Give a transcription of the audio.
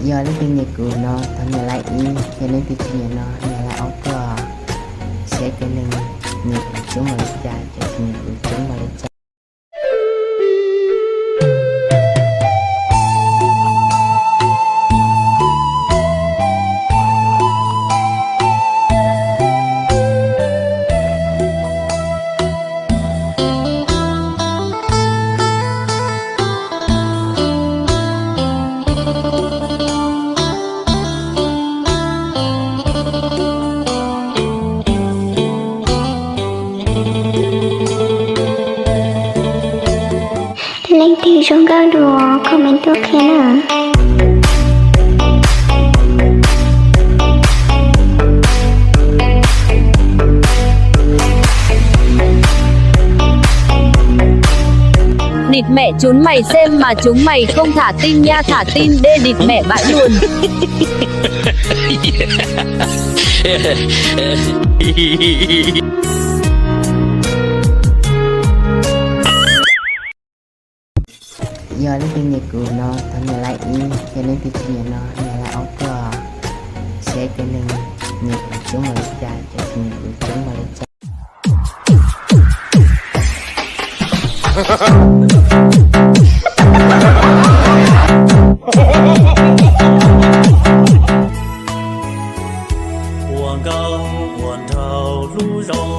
Yog leej twg nyiam kuv no thov nias like ib, yog leej twg tsis nyiam no nias like ob tuaj. Saib cov neeg nyiam kuv coob npaum li cas, cov tsis nyiam kuv coob npaum li cas. Leej twg zoo nkauj dua comment tuaj qhia na. Nịt mẹ chúng mày xem mà chúng mày không thả tin nha, thả tin đê nịt mẹ bạn luôn. Yog leej twg nyiam kuv no thov nias like ib, yog leej twg tsis nyiam no nias like ob tuaj. Saib cov neeg nyiam kuv coob npaum li cas, cov tsis nyiam kuv coob npaum li cas. Ua nkauj ua nraug hlub zoo